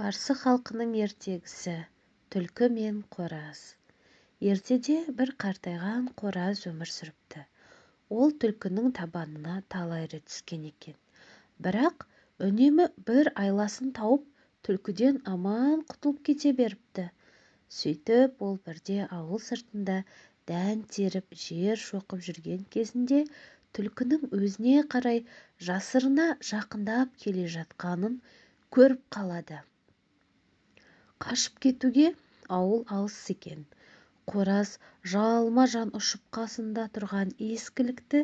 Парсы халқының ертегісі. Түлкі мен қораз. Ертеде бір қартайған қораз өмір сүріпті. Ол түлкінің табанына талай рет түскен екен. Бірақ үнемі бір айласын тауып, түлкіден аман құтылып кете беріпті. Сөйтіп ол бірде ауыл сыртында дән теріп, жер шоқып жүрген кезінде түлкінің өзіне қарай жасырына жақындап келе жатқанын көріп қалады. Қашып кетуге ауыл алыс екен. Қораз жалма-жан ұшып, қасында тұрған ескілікті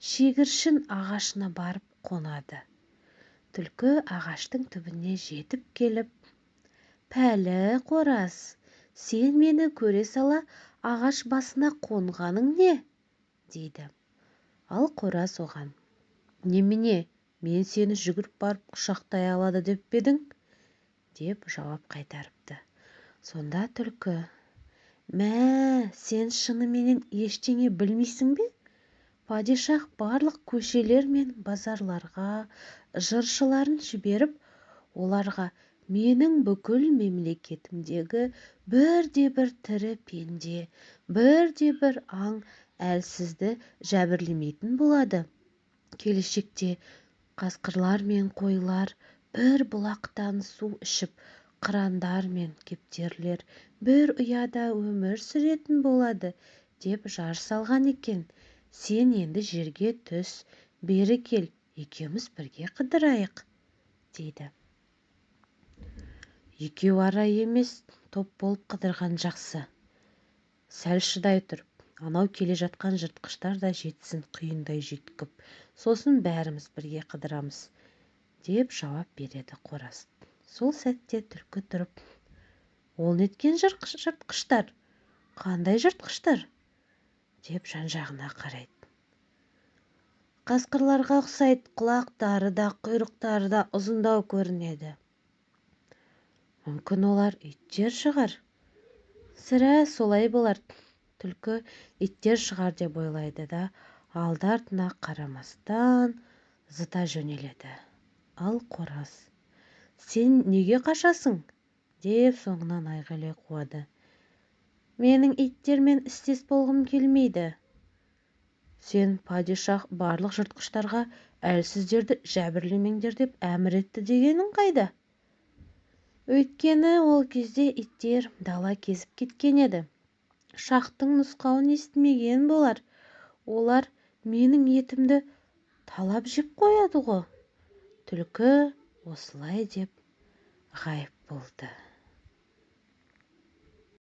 шегіршін ағашына барып қонады. Түлкі ағаштың түбіне жетіп келіп: «Пәлі қораз, сен мені көре сала ағаш басына қонғаның не?» – дейді. Ал қораз оған: «Немене, мен сені жүгіріп барып құшақтай алады деп пе едің?» – деп жауап қайтарыпты. Сонда түлкі: «Мә, сен шыныменен ештеңе білмейсің бе? Падишах барлық көшелер мен базарларға жыршыларын жіберіп, оларға менің бүкіл мемлекетімдегі бірде-бір тірі пенде, бірде-бір аң әлсізді жәбірлемейтін болады. Келешекте қасқырлар мен қойлар бір бұлақтан су ішіп, қырандар мен кептерлер бір ұяда өмір сүретін болады деп жар салған екен. Сен енді жерге түс, бері кел, екеуміз бірге қыдырайық», – дейді. «Екеу ара емес, топ болып қыдырған жақсы. Сәл шыдай тұр, анау келе жатқан жыртқыштар да жетсін құйындай жүйткіп, сосын бәріміз бірге қыдырамыз», – деп жауап береді қораз. Сол сәтте түлкі тұрып: «Ол неткен жыртқыштар? Қандай жыртқыштар?» – деп жан-жағына қарайды. «Қасқырларға ұқсайды, құлақтары да, құйрықтары да ұзындау көрінеді». «Мүмкін, олар иттер шығар?» «Сірә, солай болар». Түлкі иттер шығар деп ойлайды да, алды-артына қарамастан зыта жөнеледі. Ал қораз: «Сен неге қашасың?» – деп соңынан айғайлай қуады. «Менің иттермен істес болғым келмейді». «Сен падишах барлық жыртқыштарға әлсіздерді жәбірлемеңдер деп әмір етті дегенің қайда?» Өйткені ол кезде иттер дала кезіп кеткен еді. Шахтың нұсқауын естімеген болар. Олар менің етімді талап жеп қояды ғой. Түлкі осылай деп ғайып болды.